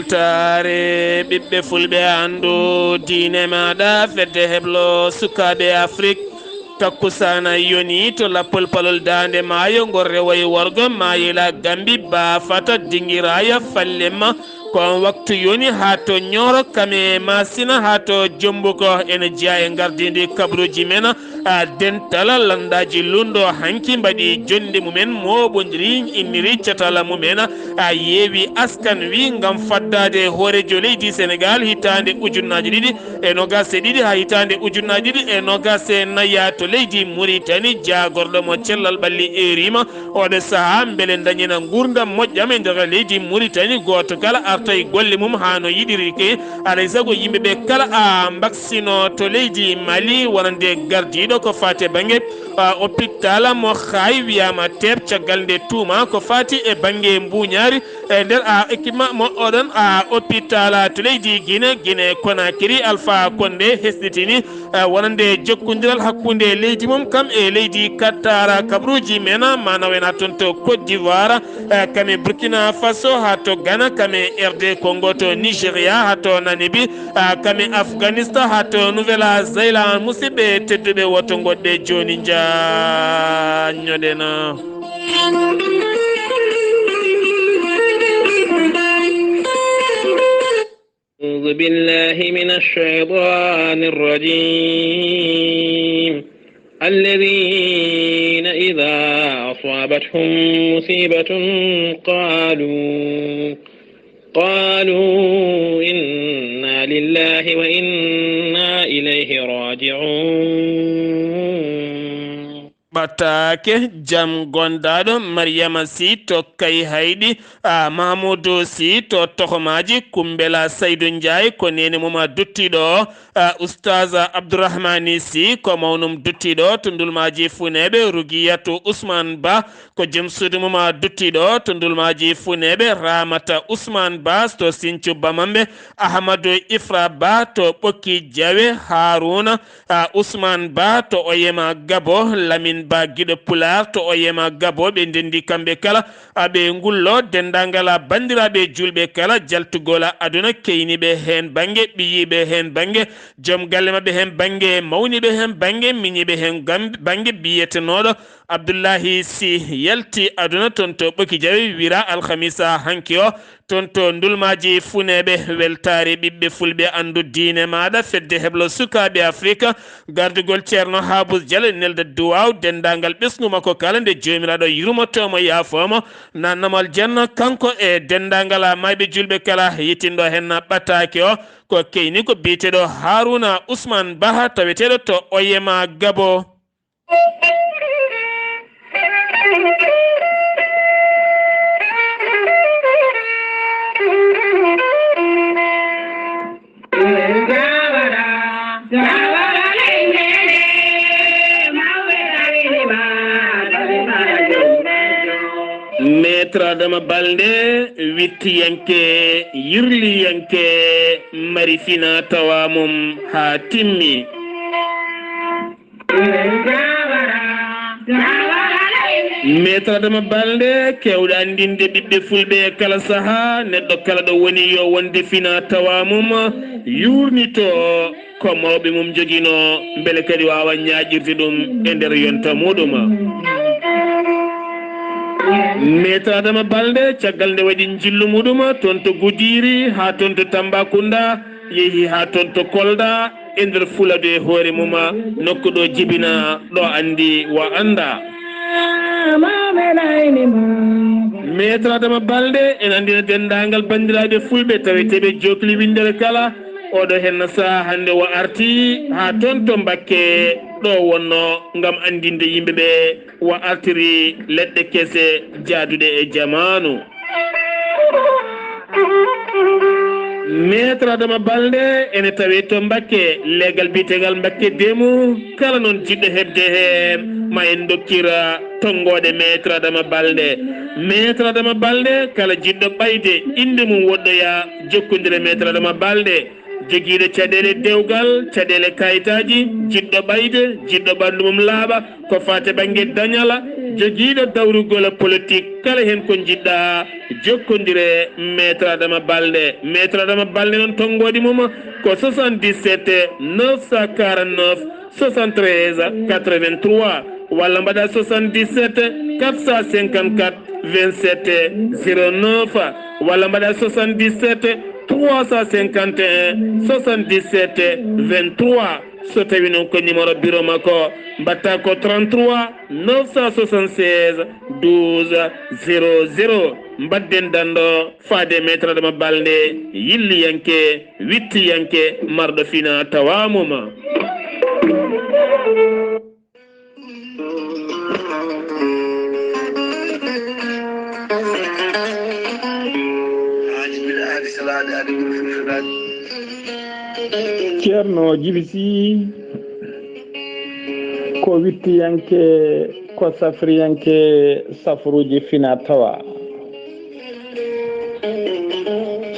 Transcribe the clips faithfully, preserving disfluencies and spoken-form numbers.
Taare ɓiɓɓe fulɓe, anndu diine maaɗa, fedde heblo sukaaɓe Afrik. Takkusaana yoni to lappol palol daande maayo, ngol rewoye worgo maayila Gambi, baafata, dingiraaya, fallemma. Ko on waktu yoni haa to Ñooro, kame Maasina, haa to Jombuko. Ene jeyaa e ngardiindi kabaruuji men. A, dental lanndaaji lunndo hanki mbaɗi jonnde mumen, mooɓondiri, inniri catala mumen. A, yeewi askan wi ngam faddaade hooreejo leydi Senegaal hitaande ujunnaaji ɗiɗi e noogaas e ɗiɗi haa hitaande ujunnaaji ɗiɗi e noogaas e nayi to leydi Muritani, jaagorɗo mo cellal ɓalli eeriima. Oɗo sahaa, mbele dañina nguurndam moƴƴam e nder leydi Muritani, gooto kala arta e golle mum haa no yiɗiri ke. Alay sago yimɓe ɓe kala a mbaksino to leydi Mali, wonande gardiiɗo ko faati e bannge, a, hôpital mo Xaay, wiyaama teep caggal nde tuuma ko faati e bannge mbuuñaari e nder, a, équipement mo oɗon, a, hôpital to leydi Gine, Gine Konakiri. Alpha Condé hesɗitini, a, wonande jokkondiral hakkunde leydi mum kam e leydi Qatar. Kabaruuji men ma nawena toon to Côte d'Ivoire, a, kame Burkina Faso haa to Ghana, kame R D Congo to Nigeria haa to Namibie, a, kame Afghanistan haa to Nouvelle-Zélande. Musidɓe tedduɓe, woto ngoɗɗe jooni, njaññoɗen. أعوذ بالله من الشيطان الرجيم. الذين إذا أصابتهم مصيبة قالوا، قالوا إنا لله وإنا إليه راجعون. Ɓataake, jam gondaaɗo, Mariama Si to Kayhayɗi, a, Mahamudu Si to Tohomaaji, Kumbela Saydu Njaay ko neene mum a duttiiɗo, a, Ustaz Abdourahmani Si ko mawnum duttiiɗo to Ndulmaaji Funeeɓe, Rugiyatu Usman Ba ko jom suudu mum a duttiiɗo to Ndulmaaji Funeeɓe, Ramata Usman Ba to Sincu Bamamɓe, Ahamadu Ifra Ba to Ɓokki Jawe, Haruna, a, Usman Ba to Oyema Gabo, Lamin Ba giɗo Pulaar to Oyema Gabo, ɓe ndenndi kamɓe kala, a, ɓe ngullo denndaangal, a, banndiraaɓe juulɓe kala, jaltugol, a, aduna, keyniiɓe heen bannge, ɓiyiiɓe heen bannge, joom galle maɓɓe heen bannge, mawniiɓe heen bannge, miñiiɓe heen gam-, bannge, biyetenooɗo Abdullahi Si yalti aduna toon to Ɓoki Jawe, wira alhamisa hanki o, toon to Ndulmaaji Funeeɓe. Weltaare ɓiɓɓe fulɓe, anndu diine maaɗa, fedde heblo sukaaɓe Afirka, gardugol Ceerno Haabus Jal, nelda duwaaw denndaangal ɓesngu makko kala, nde Joomiraaɗo yurmoto mo, yaafo mo, naatna mo aljanna, kanko e denndaangal a, maayɓe juulɓe kala, yettinɗo heen ɓataake o. Ko keyni ko biyeteeɗo Haruna Usman Baha, taweteeɗo to Oyema Gabo. Maître Adama Balde, wittiyanke, yirliyanke, mari fina tawa mum haa timmi. Maître Adama Balde, keewɗo anndinde ɓiɓɓe fulɓe e kala sahaa, neɗɗo kala ɗo woni yo wonde fina tawa mum, yuurnito ko mawɓe mum njoginoo, mbele kadi waawa ñaaƴirde ɗum e nder yonta muɗum. Maître Adama Balde, caggal nde waɗi njillu muɗum toon to Gudiri haa toon to Tambacounda, yehi haa toon to Kolda, e nder Fuladu e hoore mum, nokku ɗo jibina, ɗo anndi wa annda. Maître Adama Balde ene anndina denndaangal banndiraaɓe fulɓe taweteeɓe Jookli winndere kala, oɗo henna sahaa hannde o arti haa toon to Mbakke, ɗo wonno ngam anndinde yimɓe ɓe wa artiri leɗɗe kese jaaduɗe e jamaanu. Maître Adama Balde ene tawe to Mbakke, leegal biyeteegal Mbakke Demu. Kala noon jiɗɗo heɓde heen, ma en ndokkira tonngoode Maître Adama Balde. Maître Adama Balde, kala jiɗɗo ɓayde innde mum woɗɗoya, jokkondire Maître Adama Balde. Jogiiɗo caɗeele dewgal, caɗeele kayitaaji, jiɗɗo ɓayde, jiɗɗo ɓanndu mum laaɓa, ko faati bannge dañal, Jogiiɗo dawrugol politique kala heen ko njiɗɗa, jokkondire Maître Adama Balde. Maître Adama Balde noon, tonngoodi mum ko soixante-dix-sept neuf cent quarante-neuf soixante-treize quatre-vingt-trois, walla mbaɗa soixante-dix-sept quatre cent cinquante-quatre vingt-sept zéro neuf, walla mbaɗa soixante-dix-sept trois cent cinquante et un soixante-dix-sept vingt-trois. So tawi noon ko numéro bureau makko, mbaɗta ko trente-trois neuf cent soixante-seize douze zéro zéro. Mbaɗden danndo faade Maître Adama Balde, yilliyanke, wittiyanke, marɗo fina tawa mum. Ceerno Jibi Sy ko wittiyanke, ko safriyanke, safruuji fina tawa.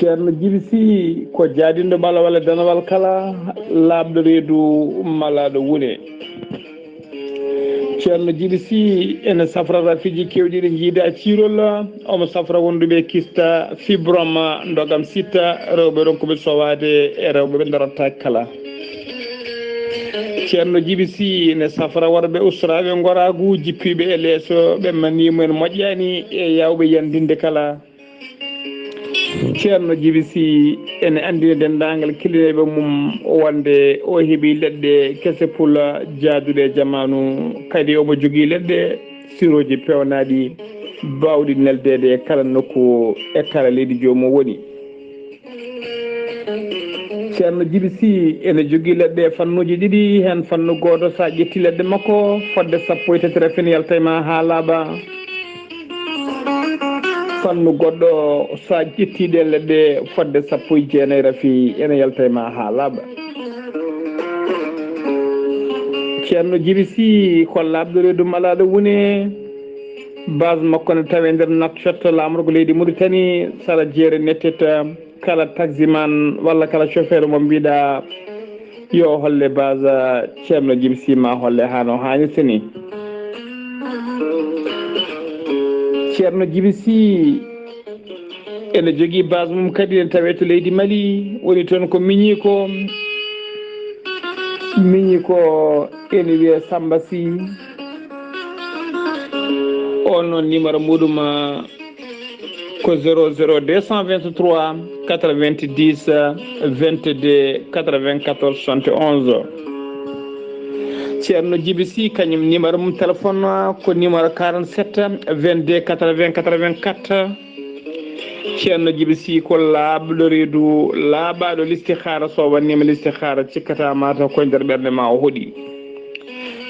Ceerno Jibi Sy ko jaadinɗo ɓalawal e danawal kala, laaɓɗo reedu, malaaɗo wune. Ceerno Jibi Sy ene safra rafiiji keewɗi ɗi njiida ciirol, omo safra wonduɓe kista, fibrome, ndogam sitta, rewɓe ronkuɓe sowaade e rewɓe ɓe darottaake kala. Ceerno Jibi Sy ne safra worɓe usraaɓe ngoraagu, jippiiɓe e leeso, ɓe manii mumen moƴƴaani e yaawɓe yandinde kala. Ceerno Jibi Sy ene anndina denndaangal kilineeɓe mum wonde o heɓii leɗɗe kese pula jaaduɗe e jamaanu, kadi omo jogii leɗɗe sirooji peewnaaɗi baawɗi neldeede e kala nokku e kala leydi joomum woni. Ceerno Jibi Sy ene jogii leɗɗe e fannuuji ɗiɗi, heen fannu gooto, so a ƴettii leɗɗe makko, fodde sappo e tati rafin yalta e ma haa laaɓa. Fannu goɗɗo, so a ƴettii ɗeen leɗɗe, fodde sappo e jeenayi rafi ene yalta e ma haa laaɓa. Ceerno Jibi Sy ko laaɓɗo reedu, malaaɗo wune. Base makko ne tawee nder Nouakchott, laamorgo leydi Mauritanie, sara jeere nettita. Kala taximan walla kala chauffeur mo mbiɗa yo holle base Ceerno Jibi Sy, ma holle haa no haanirta ni. Ceerno Jibi Sy ene jogii base mum kadi, ene tawee to leydi Mali, woni toon ko miñiiko. Miñiiko ene wiyee Samba Sy. On noon numéro muɗum, ah, ko zéro zéro deux cent vingt-trois quatre-vingt-dix vingt-deux quatre-vingt-quatorze soixante et onze. Ceerno Jibi Sy, kañum numéro mum téléphone ko numéro quarante-sept vingt-deux quatre-vingts quatre-vingt-quatre. Ceerno Jibi Sy ko laaɓɗo reedu, laaɓaaɗo listihaara. So wannima listihaara, cikkata mataw ko nder ɓernde ma o hoɗi.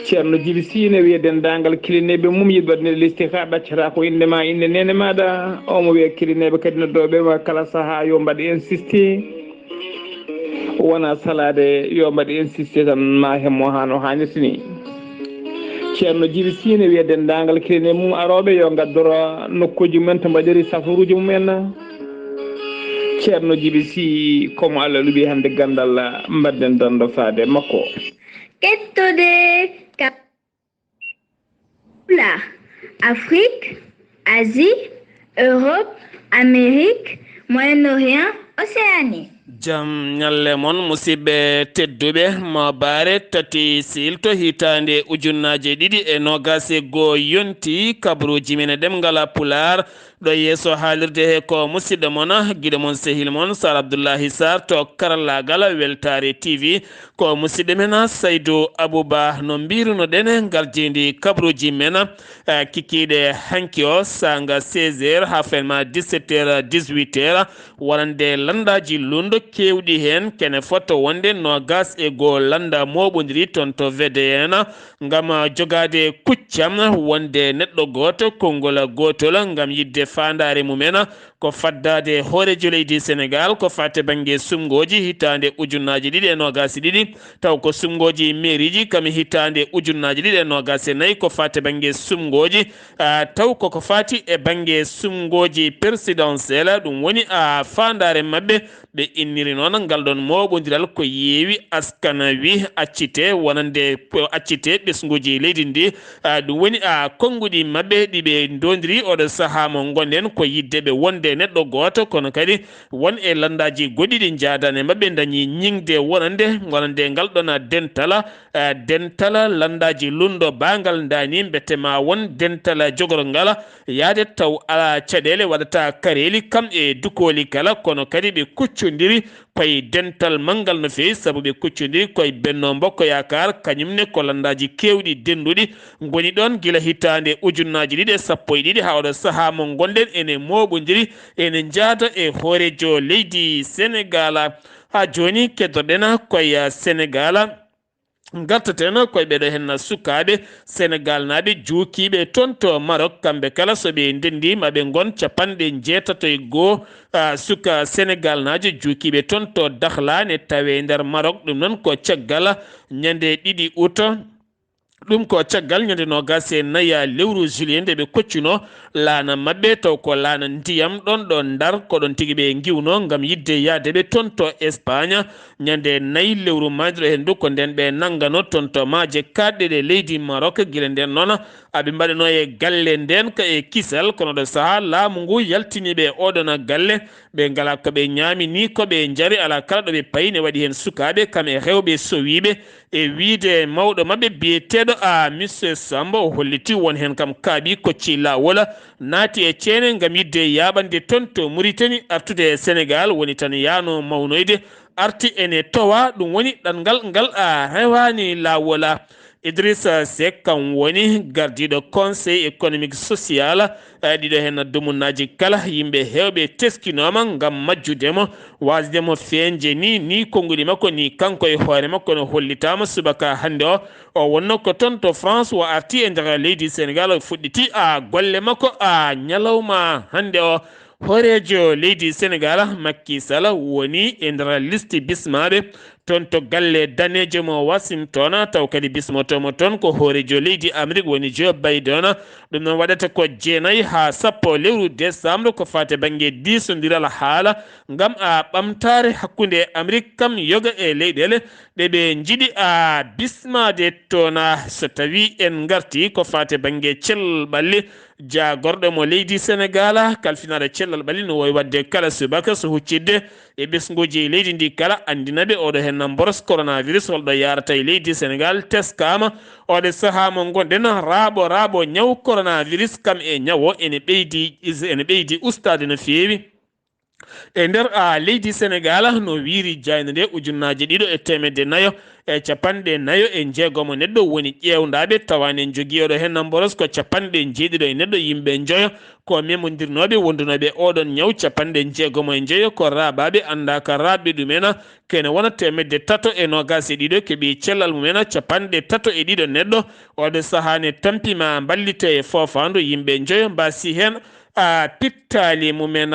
Ceerno Jibi Sy ne wiya denndaangal kilineeɓe mum yiɗɓe waɗde listihaara, ɗaccata ko innde ma, innde neene maaɗa. Omo wiya kilineeɓe kadi noddooɓe ma kala sahaa yo mbaɗ insisté. Wona salaade, yo mbaɗ insisté tan, ma hemmo haa no haanirta ni. Ceerno Jibi Sy ne wiya denndaangal kilineeɓe mum arooɓe yo ngaddoro nokkuuji mumen to mbaɗiri safaruuji mumen. Ceerno Jibi Sy, ko mo Allah luɓi hannde ganndal, mbaɗden danndo faade makko. Kettude ka-, Pulaar, Afrique, Asie, Europe, Amérique, Moyen-Orient, Océanie. Jam ñalle mon, musidɓe tedduɓe. Maabaare tati siilto hitaande ujunnaaje ɗiɗi e noogaas e goo yonti, kabruuji men e ɗemngal Pulaar. Ɗo yeeso haalirde he ko musidɗo mon, giɗo mon, sehil mon, Sar Abdullahi Sar to karallaagal Weltaare T V. Ko musidɗo men Saydu Abuba, no mbirunoɗen ngardiindi kabruuji men, eh, kikiiɗe hanki o, saanga seize heures haa fenma dix-sept heures, dix-huit heures, wonande lanndaaji lundo keewɗi heen, kene fotto wonde noogaas e goo lannda mooɓondiri toon to V D N, ngam jogaade kuccam wonde neɗɗo gooto, konngol gootol, ngam yiɗde faandaare mumen, ko faddaade hooreejo leydi Senegaal ko faati bannge sumngooji hitaande ujunnaaji ɗiɗi e noogaas e ɗiɗi, taw ko sumngooji meeriiji kam hitaande ujunnaaji ɗiɗi e noogaas e nayi, ko faati bannge sumngooji, ah, taw koko faati e bannge sumngooji présidentiel, ɗum woni, ah, faandaare maɓɓe, ɓe niri noon ngal ɗoon mooɓondiral ko yeewi askana wi accite wonande accite ɓesnguuji leydi ndi. Ah, ɗum woni a konnguɗi maɓɓe ɗi ɓe ndondiri oɗo sahaa mo ngonɗen ko yidde ɓe wonde neɗɗo gooto, kono kadi won e lanndaaji goɗɗi ɗi njaadani e maɓɓe ndañi ñiŋde wonande wonande ngal ɗoon dentala. Ah, dentala lanndaaji lunndo baagal ndaani mbete ma won dentala jogorgal yaade taw alaa caɗeele waɗata kareeli kam e dukooli kala, kono kadi ɓe kuccondiri koye dental manngal no feewi, sabu ɓe kuccondiri koye Benno Mbokk Yaakaar, kañum ne ko lanndaaji keewɗi dennduɗi ngoni ɗoon gila hitaande ujunnaaji ɗiɗi e sappo e ɗiɗi haa oɗo sahaa mo ngonɗen ene mooɓondiri, ene njaada e hooreejo leydi Senegaal. Haa jooni keddoɗen koye Senegaal. Ngartaten koye ɓeɗo henna sukaaɓe Senegalnaaɓe juukiiɓe toon to Maroc, kamɓe kala so ɓe ndenndi ma ɓe ngon capanɗe njeetato e goo, ah, suka Senegalnaajo juukiiɓe toon to Dakhla ne tawe nder Maroc. Ɗum noon ko caggal ñande ɗiɗi août. Ɗum ko caggal ñande noogas e nayi lewru juillet nde ɓe koccuno laana maɓɓe, taw ko laana ndiyam ɗon ɗo Ndar, ko ɗon tigi ɓe ngiwno ngam yidde yaade ɓe toon to Espagne. Ñande nayi lewru maaji ɗo henndu ko nden ɓe nanngano toon to maaje kaaɗɗe ɗe leydi Maroc. Gila nden noon aɓe mbaɗano e galle nden ka e kisal, kono ɗo sahaa laamu ngu yaltini ɓe oɗona galle, ɓe ngala ko ɓe ñaami ni ko ɓe njari, alaa kala ɗo ɓe payi ne waɗi heen sukaaɓe kam e rewɓe sowiiɓe. E wiyde mawɗo maɓɓe biyeteeɗo a Monsieur Sambo, o holliti won heen kam kaaɓi kocci laawol, naati e ceene ngam yidde yaaɓande toon to Mauritanie, artude e Senegal woni tan yaano mawnoyde, arti ene towa, ɗum woni ɗanngal ngal a rewaani laawol. Idrissa Seck kam woni gardiiɗo Conseil économique social, eh, ɗiɗo heen dumunnaaji kala, yimɓe heewɓe teskinooma ngam majjude mo, waasde mo feeñde ni, ni konnguɗi makko ni, kanko e hoore makko no hollitaama subaka hannde o. O wonno ko toon to France, o arti e nder leydi Senegal, o fuɗɗiti a golle makko a ñalawma hannde o. Hooreejo leydi Senegal, Macky Sall, woni e nder liste bismaaɓe toon to galle daneejo mo Washington, taw kadi bismotoomo toon ko hooreejo leydi Amérique woni Joe Biden. Ɗum noon waɗata ko jeenayi haa sappo lewru décembre ko faati bannge diisondiral haala ngam a ɓamtaare hakkunde Amérique kam yoga e leyɗeele ɗe ɓe njiɗi a bismaade toon. So tawii en ngartii ko faati bannge cellal ɓalli, jaagorɗo mo leydi Senegal, kalfinaaɗo cellal ɓalli no wowi waɗde kala subaka so huccitde e ɓesnguuji leydi ndi kala, anndina ɓe oɗo heen mboros coronavirus holɗo yaarata e leydi Senegal teskaama. Oɗo sahaa mo ngonɗen, raaɓo raaɓo ñaw coronavirus kam e ñawo ene ɓeydi, ene ɓeydi ustaade no feewi. E nder a leydi Senegal no wiiri jaaynde nde ujunnaaje ɗiɗo e teemedde nayo e capanɗe nayo e jeegomo neɗɗo woni ƴeewndaaɓe, tawa ne njogii oɗo heen mboros ko capanɗe jeeɗiɗo e neɗɗo, yimɓe njoyo ko memondirnooɓe wondunooɓe oɗon ñaw, capanɗe jeegomo e njoyo ko raaɓaaɓe anndaaka raaɓɓe ɗumen, kene wona teemedde tato e noogas e ɗiɗo keɓi cellal mumen, capanɗe tato e ɗiɗo neɗɗo. Oɗo sahaa ne tampi ma mballite e foofaandu, yimɓe njoyo mbaasi heen a pittaali mumen.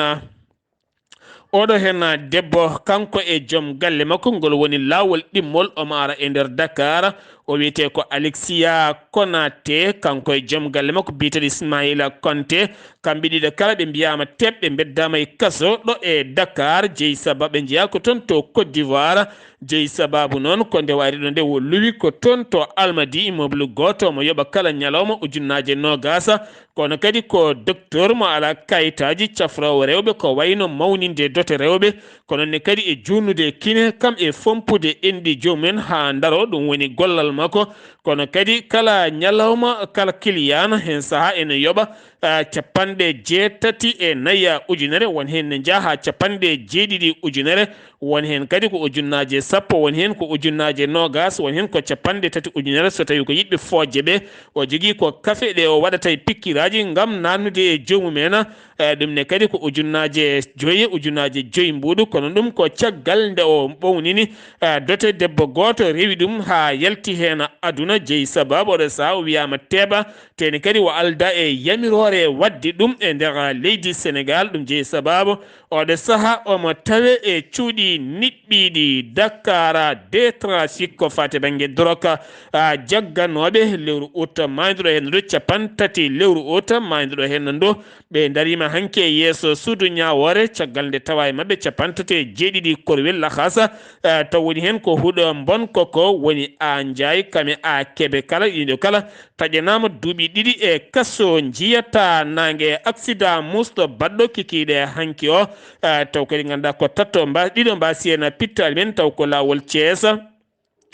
Oɗo heen debbo, kanko e joom galle makko, ngol woni laawol ɗimmol, omo ara e nder Dakar. O wiyetee ko Alexia Konate, kanko e joom galle makko biyeteeɗo Ismaila Konte. Kamɓe ɗiɗo kala ɓe mbiyaama teɓɓe, mbeddaama e kaso ɗo e Dakar. Jeyi sababu ɓe njeyaa ko toon to Côte d'Ivoire. Jeyi sababu noon ko nde wayri ɗo nde o luwi ko toon to Almadi, immeuble gooto mo yoɓa kala ñalawma ujunnaaje noogas. Kono kadi ko docteur mo alaa kayitaaji cafroowo rewɓe, ko wayno mawninde dote rewɓe, kono ne kadi e juutnude kine, kam e fompude enɗi joomum en haa ndaro, ɗum woni gollal makko. Kono kadi kala ñalawma, kala kiliyaan heen sahaa ene yoɓa, ah, capanɗe jeetati e nayi ujunere, won heen ne njaha haa capanɗe jeeɗiɗi ujunere. Won heen kadi ko ujunnaaje sappo, won heen ko ujunnaaje noogas, won heen ko capanɗe tati ujunere so tawii ko yiɗɓe fooƴde ɓe. O jogii ko kafe ɗe o waɗata e pikkiraaji ngam naatnude e joomum en. Eh, ɗum ne kadi ko ujunnaaje joyi, ujunnaaje joyi mbuuɗu, kono ɗum ko caggal nde o ɓownini, eh, dote debbo gooto, rewi ɗum haa yalti heen aduna. Jeyi sababu oɗo sahaa o wiyaama teɓa, teni kadi o aldaa e yamiroore waɗde ɗum e nder leydi Senegal. Ɗum jeyi sababu oɗo sahaa omo tawe e cuuɗi niɓɓiiɗi Dakar, de trafic ko fate bannge drogue, a, jagganooɓe lewru ut maayduɗo heen ndu, capanɗe tati lewru ut maayduɗo heen ndu. Ɓe ndariima hanki e yeeso suudu ñaawoore, caggal nde tawa e maɓɓe capanɗe tati e jeeɗiɗi korwel lahasa, a, taw woni heen ko huɗo mbon koko woni a njaay kame a keɓe kala, ɗiɗo kala taƴanaama duuɓi ɗiɗi e kaso, njiyata naange e accident musɗo baɗɗo kikiiɗe hanki o. Eh, taw kadi ngannduɗaa ko tato mba-, ɗiɗo mbaasi heen pittaali men, taw ko laawol Ceesa.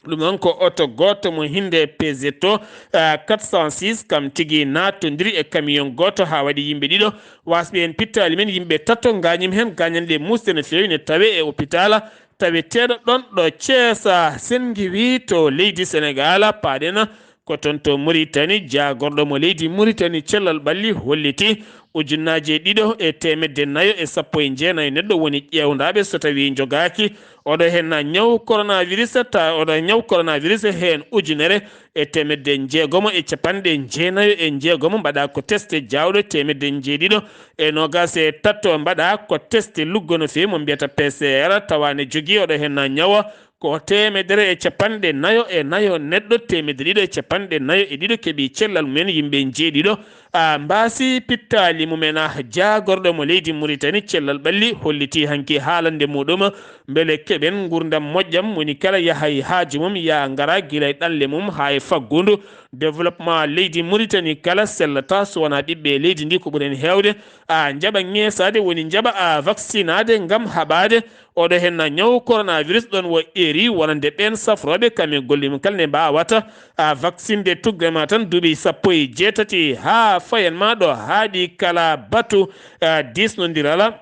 Ɗum noon ko oto gooto mo hinnde P Z O, eh, quatre cent six, kam tigi naatondiri e camion gooto haa waɗi yimɓe ɗiɗo. Waasɓe heen pittaali men, yimɓe tato ngaañiima heen, gaañanɗe muusɗe no feewi, ne tawee e opitaal taweteeɗo ɗoon ɗo Ceesa, Senngi wi to leydi Senegaal, paaɗen ko toon to Muritani. Jaagorɗo mo leydi Muritani cellal ɓalli holliti ujunnaaje ɗiɗo e teemedde nayo e sappo e jeenayo neɗɗo woni ƴeewndaaɓe, so tawii njogaaki oɗo heen ñaw coronavirus, ta oɗo ñaw coronavirus heen ujunere e teemedde jeegomo e capanɗe jeenayo e jeegomo mbaɗa ko teste jaawɗo, teemedde jeeɗiɗo e noogaas e tato mbaɗa ko teste luggo no feewi mo mbiyata P C R, tawa ne jogii oɗo heen ñawa ko teemedere e capanɗe nayo e nayo neɗɗo, teemedde ɗiɗo e capanɗe nayo e ɗiɗo keɓi cellal mumen, yimɓe jeeɗiɗo, a, mbaasi pittaali mumen. A, jaagorɗo mo leydi Muritani cellal ɓalli holliti hanki haalande muɗum mbele keɓen nguurndam moƴƴam, woni kala yahay haaju mum, yaa ngara gila e ɗanle mum haa e faggudu. Développement leydi Muritani kala sellata so wonaa ɓiɓɓe leydi ndi ko ɓuri heen heewde, a, njaɓa ŋeesaade, woni njaɓa, a, vaccinaade ngam haɓaade oɗo heen ñaw coronavirus ɗoon wo eri wonande ɓeen safrooɓe kam e golle mum kala ne mbaawata, a, vaccinde tuggama tan duuɓi sappo e jeetati haa fayan ma ɗo haaɗi kala batu, a, diisnondiral.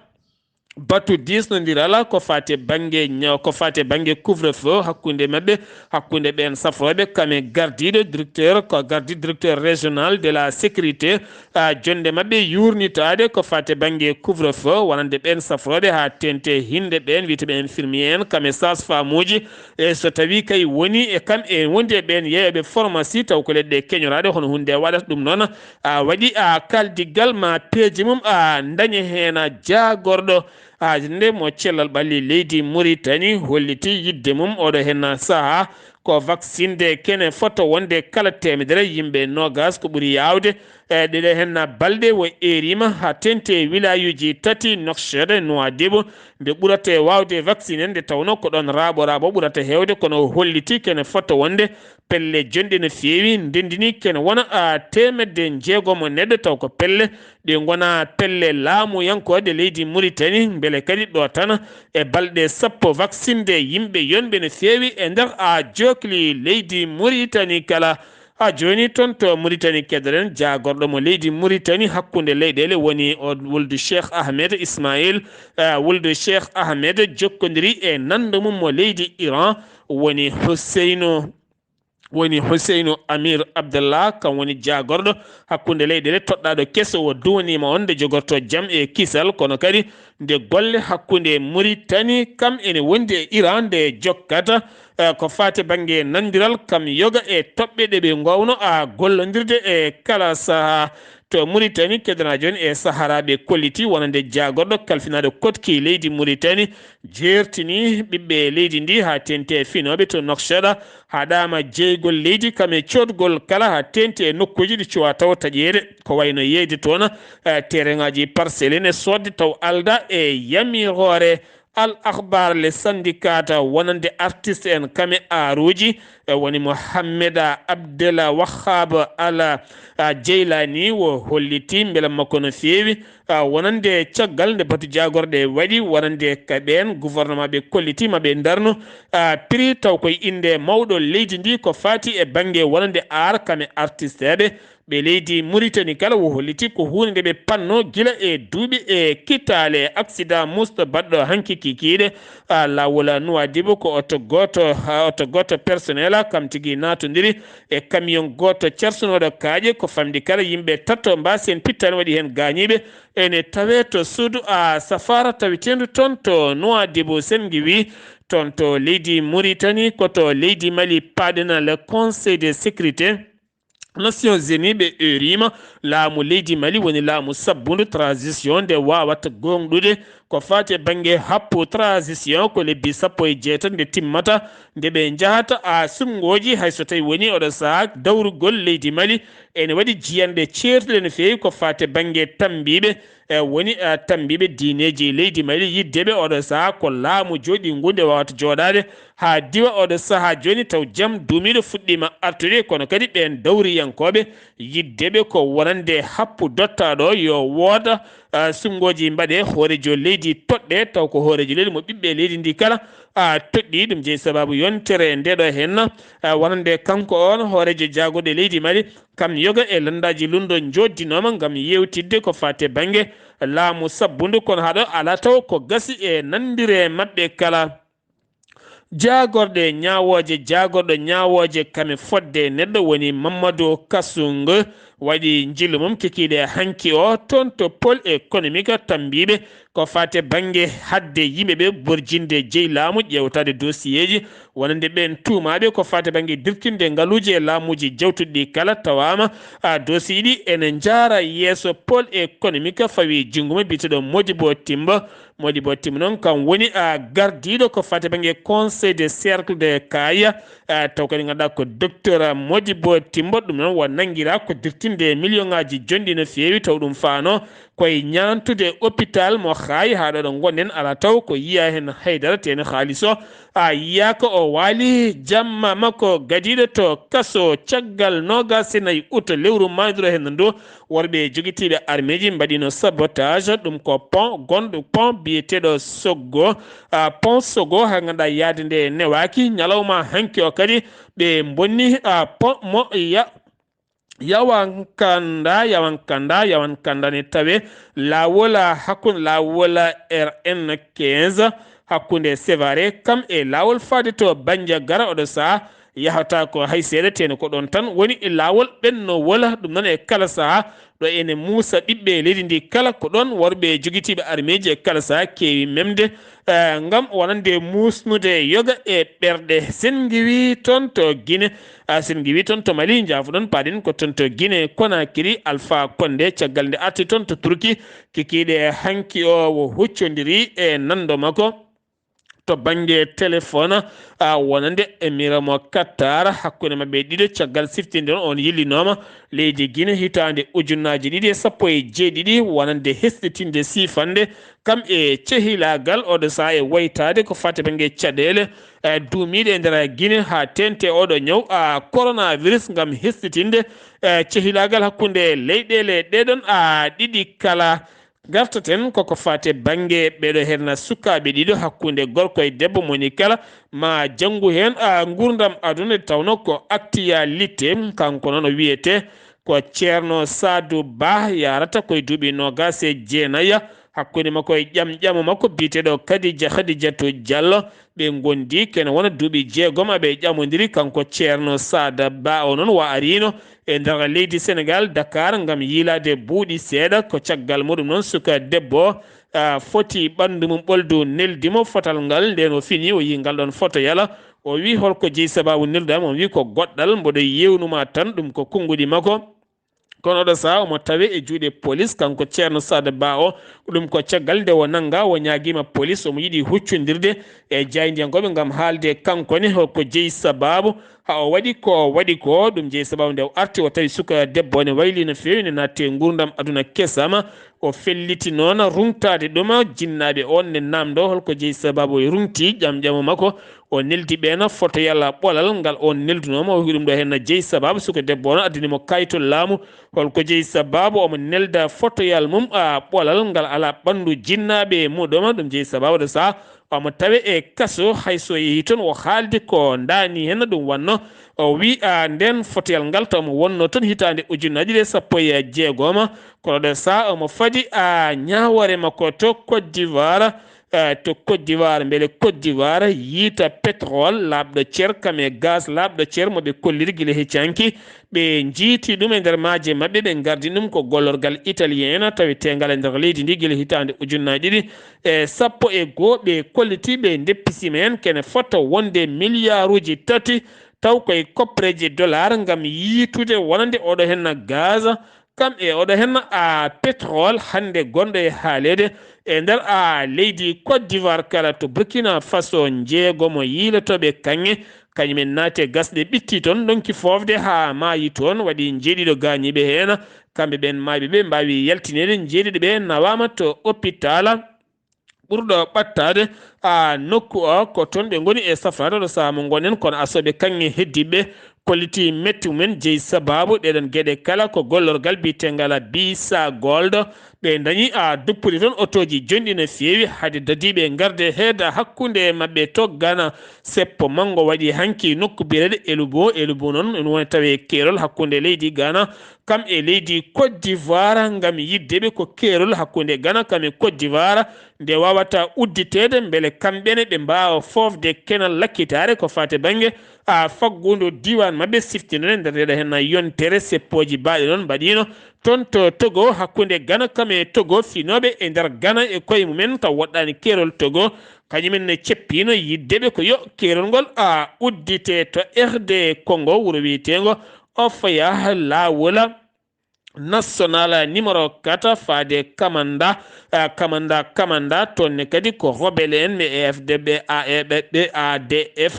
Batu diisnondiral ko fate bannge ñaw-, ko fate bannge couvre-feu hakkunde maɓɓe, hakkunde ɓeen safrooɓe kam e gardiiɗo directeur, ko gardi directeur régional de la sécurité, a, jonde maɓɓe yuurnitaade ko fate bannge couvre-feu, wonande ɓeen safrooɓe haa teeŋti hinde ɓeen wiyetee ɓe infirmier en, kam e sage-femme uji, e so tawii kay woni e kam e wondi e ɓeen yeeyooɓe pharmacie, taw ko leɗɗe keñoraaɗe hono huunde waɗata ɗum noon, a, waɗi, a, kaldiggal ma peeje mum, a, dañe heen, a, jaagorɗo, a, nde mo cellal ɓalli leydi Muritani holliti yiɗde mum oɗo heen sahaa ko vaccinde kene fota wonde kala teemedere yimɓe noogaas ko ɓuri yaawde. E ɗeɗe heen balɗe o eeriima haa teeŋti e wilaayuuji tati, Nouakchott, Nouadhibou, nde ɓurata e waawde vaccine nde tawnoo ko ɗoon raaɓo raaɓo ɓurata heewde, kono o holliti kene fota wonde pelle jonɗe no feewi, ndenndini kene wona, a, teemedde jeegomo neɗɗo, taw ko pelle ɗe ngona pelle laamuyankooje leydi Muritani, mbele kadi ɗo tan e balɗe sappo vaccinde yimɓe yonɓe no feewi e nder, a, jookli leydi Muritani kala. Haa jooni toon to Muritani keɗoɗen jaagorɗo mo leydi Muritani hakkunde leyɗeele woni o wuldu Cheikh Ahmed Ismail, eh, wuldu Cheikh Ahmed jokkondiri e nanndo mum mo leydi Iran woni Huseynu, woni Huseynu Amir Abdallah, kam woni jaagorɗo hakkunde leyɗeele toɗɗaaɗo keso o duwaniima on nde jogorto jam e kisal, kono kadi nde golle hakkunde Muritani kam ene wondi e Iran nde jokkata, eh, ko faati bannge nanndiral kam yoga e toɓɓe ɗe ɓe ngoowno a gollondirde e kala sahaa. To Muritani, kedanaajo en e saharaaɓe kolliti wonande jaagorɗo kalfinaaɗo koɗki leydi Muritani jeertini ɓiɓɓe leydi ndi haa teeŋti e finooɓe to Nouakchott, haɗaama jeygol leydi kam e coodgol kala haa teeŋti e nokkuuji ɗi cuwa taw taƴeede. Ko wayno yeeyde toon, eh, tereŋaaji parcelle ene soodde taw alda e yamiroore. Al Akhbar, le syndicat wonande artiste en kame aaruuji, e woni Mohammed Abdel Wahab Al, a, Jeylani, o holliti mbela makko no feewi, a, wonande caggal nde batu jaagorɗe waɗi, wonande ka ɓeen gouvernement ɓe kolliti ma ɓe ndarnu, a, prix taw koye innde mawɗo leydi ndi ko faati e bannge wonande aar kame artisteeɓe. Ɓe leydi Muritani kala o holliti ko huunde nde ɓe panno gila e duuɓi e kitaale. Accident musɗo baɗɗo hanki kikiiɗe, a, laawol Nuwaadibu ko oto gooto, a, oto gooto personnel kam tigi naatondiri e camion gooto carsunooɗo kaaƴe. Ko famɗi kala yimɓe tato mbaasi heen pittaali waɗi heen gaañiiɓe. Ene tawee to suudu, a, safaara taweteendu toon to Nuwaadibu. Senngi wi toon to leydi Muritani ko to leydi Mali paaɗen le Conseil de sécurité. Nations Unies ɓe euriima laamu leydi Mali woni laamu sabbundu transition nde waawata gooŋɗude ko faati e bannge happu transition ko lebbi sappo e jeetati nde timmata nde ɓe njahata a sumngooji hay so tawi woni oɗo sahaa dawrugol leydi Mali ene waɗi jiyanɗe ceertuɗe no feewi ko faati e bannge tammbiiɓe e woni a tammbiiɓe diineeji leydi Mali yiddeɓe oɗo sahaa ko laamu jooɗiingu nde waawata jooɗaade haa diwa oɗo sahaa jooni taw jam duumiiɗo fuɗɗiima artude kono kadi ɓeen dawriyankooɓe yiddeɓe ko wonande happu dottaaɗo yo wooda a, sunngooji mbaɗe hooreejo leydi toɗɗe taw ko hooreejo leydi mo ɓiɓɓe leydi ndi kala a, toɗɗi ɗum jeyi sababu yontere ndeɗo henna a, wonande kanko on hooreejo jaagorɗe leydi Mali kam yoga e lanndaaji lunndo njooddinooma ngam yeewtidde ko faati e bannge laamu sabbundu kono haɗo alaa taw ko gasi e nanndire maɓɓe kala. Jaagorɗe ñaawooje jaagorɗo ñaawooje kame fodde neɗɗo woni Mamadou Kasung waɗi njillu mum kikiiɗe hanki o toon to pôle économique tammbiiɓe ko faate bannge hadde yimɓe ɓe borjinde jeyi laamu ƴeewtaade dosiyeeji wonande ɓeen tuumaaɓe ko faate bannge dirtinde ngaluuji e laamuuji jawtuɗi ɗi kala tawaama a dosiye ɗi ene njaara yeeso pôle économique fawi junngo mum biyeteeɗo Modibo Timbo Modibo Timbo noon kam woni a gardiiɗo ko faate bannge conseil de cercle de Kaya taw kadi ngannduɗaa ko docteur Modibo Timbo ɗum noon wa nanngiraa ko dirtinde million ŋaaji jonɗi no feewi taw ɗum faano koye ñaantude hôpital mo Xaay haa ɗo ɗo ngonɗen alaa taw ko yiyaa heen haydara teene haalis o a yiyaaka o waali jamma makko gadiiɗo to kaso caggal noogaas e nayi ut lewru maayndu ɗo heen ndu worɓe jogitiiɓe armeeji mbaɗiino sabotage ɗum ko pont gonɗo pont biyeteeɗo Soggo a pont Soggo haa ngannduɗaa yahde nde newaaki ñalawma hanki o kadi ɓe mbonni a pont mo ya yawankanda yawankanda yawankanda ne tawe laawol hakkunde laawol R N quinze hakkunde Sévaré kam e laawol faade to Bandiagara oɗo saha yahata ko hay seeɗa teno ko ɗon tan woni e laawol ɓenno wola ɗum noon e kala saha ɗo ene muusa ɓiɓɓe leydi ndi kala ko ɗon worɓe jogitiiɓe armeeji e kala saha keewi memde eh, ngam wonande muusnude yoga e ɓerɗe sen ngiwi toon to Guinée a sen ngiwi toon to Mali njaafuɗon paɗen ko toon to Guinée Conakry Alpha Condé caggal nde arti toon to Turki kikiiɗe hanki o wo huccondiri e nando makko to bannge téléphone a wonande e mira mo Qatar hakkunde maɓɓe ɗiɗo caggal siftinde on on yillinooma leydi Guinée hitaande ujunnaaji ɗiɗi e sappo e jeeɗiɗi wonande hesɗitinde siifande kam e cehilaagal oɗo saha e waytaade ko fate bannge caɗeele e duumiiɗe e nder Guinée haa teente oɗo ñaw a coronavirus ngam hesɗitinde e cehilaagal hakkunde leyɗeele ɗeɗon a ɗiɗi kala Gartaten koko faati e bannge ɓeeɗo henna sukaaɓe ɗiɗo hakkunde gorko e debbo moni kala ma janngu heen a nguurndam aduna nde tawnoo ko actualité kanko noon o wiyetee ko Ceerno Saadu Bah yahrata ko e duuɓi noogaas e jeenayi hakkunde makko e ƴamƴamo makko biyeteeɗo Kadija Hadijatu Jallo ɓe ngondi kene wona duuɓi jeegom aɓe ƴamondiri kanko Ceerno Saada Bah o noon wa ariino e nder leydi Senegal Dakar ngam yiilaade buuɗi seeɗa ko caggal muɗum noon suka debbo o foti ɓanndu mum ɓoldu neldi mo fotal ngal nden o fini o yii ngal ɗon foto yala o wi holko jeyi sababu nelduɗam o wi ko goɗɗal mboɗo yewnuma tan ɗum ko konnguɗi makko kono oɗo saha omo tawe e juuɗe police kanko ceerno Sada Ba o ɗum ko caggal nde o nannga o ñaagiima police omo yiɗi huccondirde e jaayndiyankooɓe ngam haalde kanko ne holko jeyi sababu ha o waɗi ko o waɗi ko ɗum jeyi sababu nde o arti o tawi suka debbo ne wayli no feewi ne naatti e nguurndam aduna kesama o felliti noon ruŋtaade ɗum jinnaaɓe on ne naamndo holko jeyi sababu o ruŋti ƴamƴamo makko o neldi ɓeena fotoyal ɓolal ngal on neldunoo mo o wi ɗum ɗo heen na jeyi sababu suka debbo on addani mo kayto laamu holko jeyi sababu omo nelda fotoyal mum a ɓolal ngal alaa ɓanndu jinnaaɓe muɗum ɗum jeyi sababu ɗo saha omo tawe e kaso hay so yehi toon o haaldi ko ndaani heen ɗum wannoo o wi a ndeen fotoyal ngal taw mo wonnoo toon hitaande ujunnaaji ɗiɗi e sappo e jeegoma kono ɗo saha omo fadi a ñaawoore makko to Côte d'Ivoire eh, to Côte d'Ivoire mbele Côte d'Ivoire yiita pétrole laaɓɗo cer kam e gaz laaɓɗo cer mo ɓe kolliri gila heccanki ɓe njiiti ɗum e nder maaje maɓɓe ɓe ngardi ɗum ko gollorgal italien taweteengal e nder leydi ndi gila hitaande ujunnaaji ɗiɗi e sappo e goo ɓe kolliti ɓe ndeppisiima heen kene fota wonde milliarduuji tati taw koye koppereeji dollar ngam yiitude wonande oɗo henna gaz, kam e oɗo henna a pétrole hannde gonɗo e haaleede e nder a leydi Côte d'Ivoire kala to Burkina Faso, njeegomo yiilotooɓe kaŋŋe, kañumen naati e gasɗe ɓitti toon, ndonki foofde haa maayi toon, waɗi njeeɗiɗo gaañiiɓe heen. Kamɓe ɓeen maayɓe ɓe mbaawi yaltineede, njeeɗiɗo ɓe nawaama to hôpital ɓurɗo ɓattaade a nokku o, ko toon ɓe ngoni e safraade oɗo sahaa mo ngonɗen, kono asooɓe kaŋŋe heddiiɓe kolliti metti mumen jeyi sabaabu ɗeɗon geɗe kala ko gollorgal biyetengal Bisa Gold. Ɓe dañi a duppude toon otooji jonɗi no feewi, hade dadiiɓe ngarde heeda hakkunde maɓɓe to Ghana. Seppo manngo waɗi hanki nokku biyeteeɗo Elubo. Elubo noon ene woni tawi e keerol hakkunde leydi Ghana kam e leydi Côte d'Ivoire ngam yiɗde ɓe ko keerol hakkunde Ghana kam e Côte d'Ivoire nde waawata udditeede mbele kamɓe ne ɓe mbaawa foofde kenal lakkitaare ko faati bannge a faggudu diiwaan maɓɓe siftinande nder ndeɗo heen yontere. Seppooji baaɗi noon mbaɗiino toon to Togo hakkunde Ghana kam e Togo, finooɓe e nder Ghana e koye mumen taw woɗɗaani keerol Togo, kañumen ne ceppiino yiɗde ɓe ko yo keerol ngol a uddite to R D Congo, wuro wiyeteengo Ofoya, laawol national numéro quatre faade Kamanda, eh, Kamanda, Kamanda, toon ne kadi ko rebelle en, mais E F D ɓe, A E ɓe, ɓe A D F,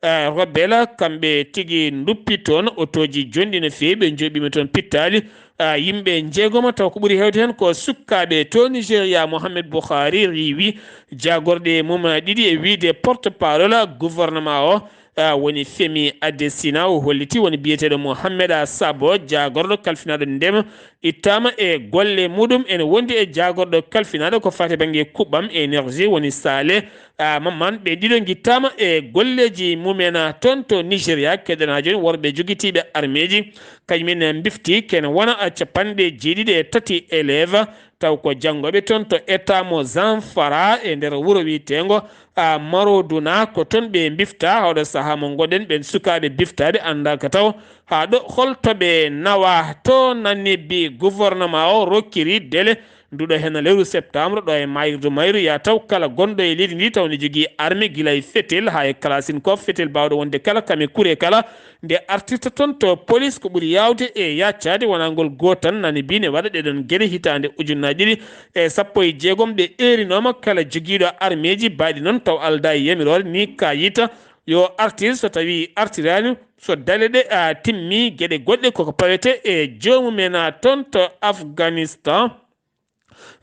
eh, rebelle, kamɓe tigi nduppi toon, otooji jonɗi no feewi, ɓe njoɓiima toon pittaali, eh, yimɓe njeegomo, taw ko ɓuri heewde heen ko sukkaaɓe to Nigeria. Mohamed Buhari riiwi jaagorɗe mum ɗiɗi e wiyde porte-parole gouvernement o, ah, woni Femi Adesina, o holliti woni biyeteeɗo Mohamed Sabo, jaagorɗo kalfinaaɗo ndema, ittaama e golle muɗum ene wondi e jaagorɗo kalfinaaɗo ko faati bannge kuɓɓam énergie woni Sale, ah, Mamman. Ɓe ɗiɗo ngittaama e golleeji mumen, ah, toon to Nigeria. Keɗanaa jooni worɓe jogitiiɓe armeeji, kañumen mbifti kene wona, ah, capanɗe jeeɗiɗi e tati élève, taw ko janngooɓe toon to État mo Zamfara e nder wuro wiyeteengo, a, Maroduna. Ko toon ɓe mbifta, oɗo sahaa mo ngonɗen, ɓeen sukaaɓe biftaaɓe anndaaka taw haa ɗo holto ɓe nawa. To Namibi, gouvernement o rokkiri délai nduɗo heen lewru septembre ɗo e maayirdu mayru, ya taw kala gonɗo e leydi ndi taw ne jogii arme gila e fetel haa e kalasinkoof, fetel baawɗo wonde kala kame kure kala, nde artirta toon to police, ko ɓuri yaawde e yaacaade wonaa ngol gootal nani bine waɗa ɗeɗon geɗe. Hitaande ujunnaaji ɗiɗi e sappo e jeegom ɓe eerinooma kala jogiiɗo armeeji baaɗi noon taw aldaa e yamiroore ni kayita yo artir, so tawii artiraani, so dale ɗe a timmi geɗe goɗɗe koko pawete e joomum en a toon to Afghanistan.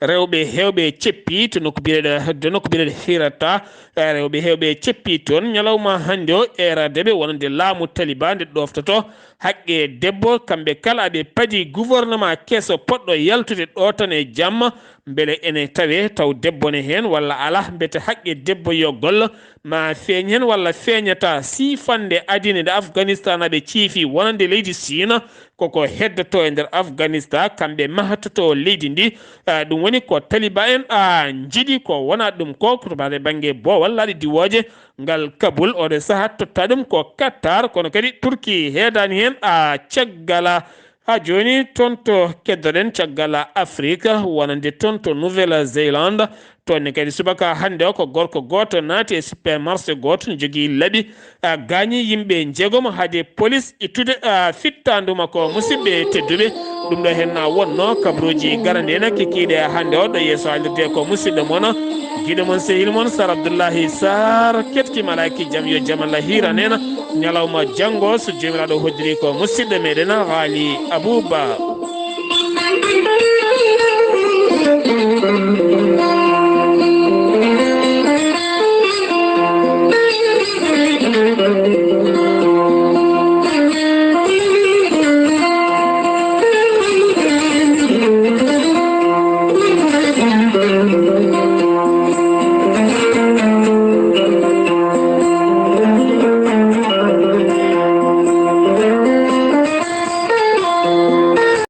Rewɓe heewɓe ceppi to nokku biyeteeɗo, to nokku biyeteeɗo Hirata. Eh, rewɓe heewɓe ceppi toon ñalawma hannde o, eeraade ɓe wonande laamu Taliban nde ɗooftoto haqqe debbo. Kamɓe kala aɓe padi gouvernement keso poɗɗo yaltude ɗo tan e jamma, mbele ene tawe taw debbo ne heen walla alaa, mbete haqqe debbo yo gollo ma feeñ heen walla feeñata. Siifannde adine nde Afghanistan aɓe ciifi wonande leydi Siina, koko heddoto e nder Afghanistan, kamɓe mahatoto leydi ndi. Ah, ɗum woni ko Taliban en, ah, njiɗi, ko wona ɗum ko, ko to bangge boowal laaɗe diwooje, ngal Kabul, oɗo saha totta ɗum ko Qatar, kono kadi Turki heedani heen, ah, caggal, ah, haa jooni toon to keddoɗen caggal Afrique, wonande toon to Nouvelle Zélande, toon ne kadi subaka hannde o ko gorko gooto naati e supermarché gooto, ne jogii laɓi, a, gaañi yimɓe njeegom, hade police ittude, a, fittaandu makko. Musidɓe tedduɓe, ɗum ɗo heen na wonno kabaruuji garande en kikiiɗe hannde o ɗo yeeso haalirde ko musidɗo mon, giɗo mon, sehil mon Sar Abdoullahi Sarr. Keɗki malaaki jam yo jam Allah hiiran en. Ñalawma janngo so Joomiraaɗo hoddiri ko musidɗo meɗen Haali Abouba.